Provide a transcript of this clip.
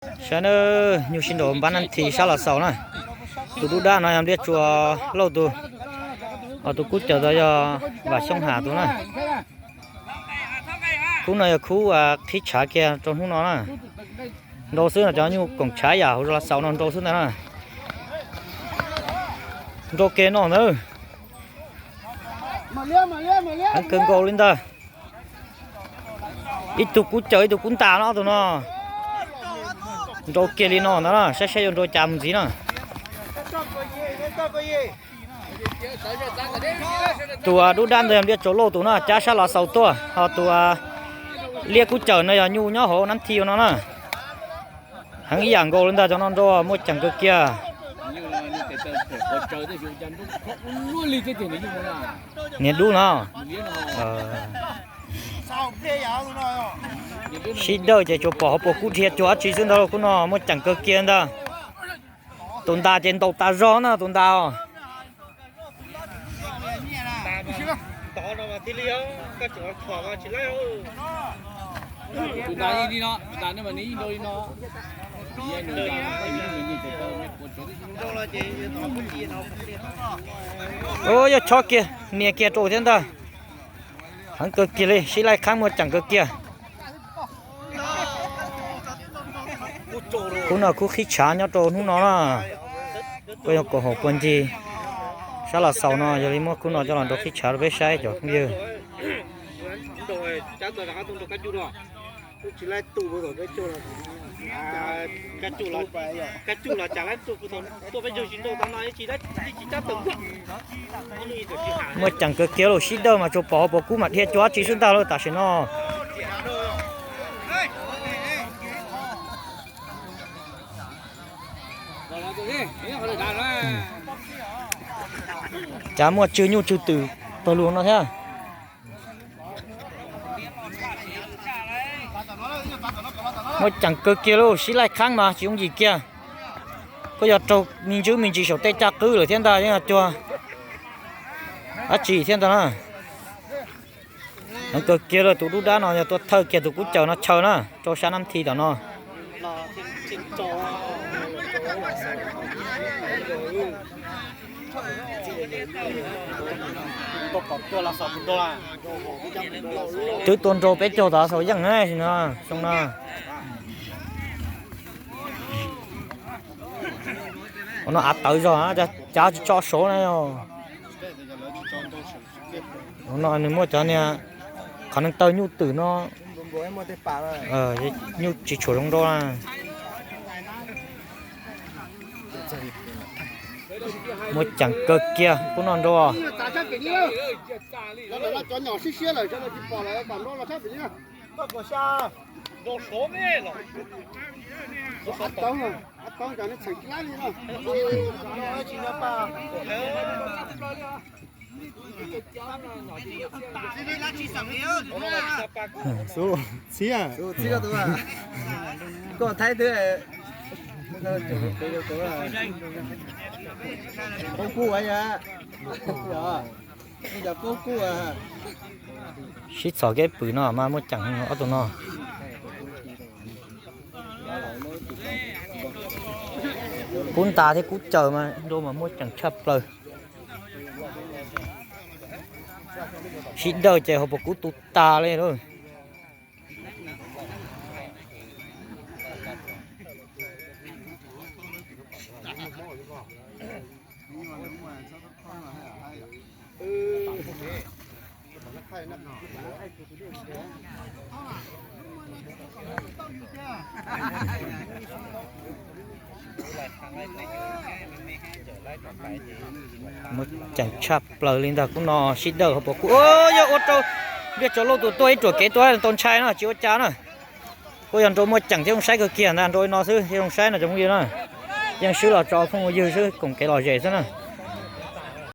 Saib na, nyuj sib nraus npab nab thi sab Los Xaus na. Tus dub dab no yog Npliaj Tsua Lauj tus, ho tus kub caws ntawd yog Vam Xyooj Ham tus na. Khub no yog khub qhib tshav kiag rau hnub no na. Nrau xwb no, cov nyuj koom tshav yam hauv Los Xaus no nrau xwb ntag na. Nrau kiag no ntag. Heev kawg nkaus li ntag. Ib tug kub caws ib tug kub ntas no, ob tug no nrau kiag li no ntag na, saib saib yuav nrau cas mus ntxiv na. Tus dub dab ntawd yog Npliaj Tsua Lauj tus na, cab sab Los Xaus tuaj, ho tus liab kub caws no yog nyuj nyob hauv nab thi no na. Heev ib yam nkaus li ntag, cov no nrau muaj ceem kawg kiag. Niag dub no sib dawj ces tsuas pom hauv paus kub dhia cuag dab tsi xwb ntag lauj, khub no muaj ceem kawg kiag ntag. Tus ntas ces ntaus tas zog na tus ntas os. Yog chob kiag nias kiag rau thiab ntag. Heev kawg kiag li, sib laij qhaab muaj ceem kawg kiag. Khub no khub qhib tshav nyob rau hnub no na. Kuj yog kaum hom puag ncig sab Los Xaus no yog li muab khub no coj los nrau qhib tshav rau peb saib cov phooj ywg. Muaj ceem kawg kiag lauj, sib dawj mas tsuas pom hauv paus kub mam dhia cuag dab tsi xwb ntag lauj tam sim no. Cas muaj tswg nyuj tswg twm pawg lug no thiab. Muaj ceem kawg kiag lauj, sib laij qhaab mas tsis yooj yim kiag. Kuj yog raug me ntsis me ntsis saum tej caj qwb lawm thiab ntag, yeej yog cuag dab tsi thiab ntag na. Heev kawg kiag lauj, tus dub dab no yog tuaj thawj kiag tus kub caws no chaw na, rau sab nab thi tom no. Twb tuaj nrau peb caug tom Xaus Yeej na, xyoo no. Ua no av tawv zog, cav tsis tso saud na. Ua no nws muaj cov niag qhov neeg taw nyuj twm no, nyuj tsis tshua zoo nrau na. Muaj ceem kawg kiag khub no nrau. Xub txhiab, koj thaib twb poob kub ua yog, poob kub. Sib txhom kev pwm no mas muaj ceem ob tug no. Kub ntas thiab kub caws mas nrau mas muaj ceem tshaj plaws. Sib dawj ces hauv paus kub tu tas li lauj. Muaj ceem tshaj plaws li ntag, kub no sib dawj hauv paus kub. Yog ua rau Npliaj Tsua Lauj tus tuaj ib ruam kev tuaj tau ntshai no tsis ua cas na. Kuj yog nrau muaj ceem thiab zoo saib kawg kiag ntag, nrau li no xwb thiaj zoo saib no cov phooj ywg na. Yeej swb los tso phooj ywg xwb koom kev lom zem xwb na.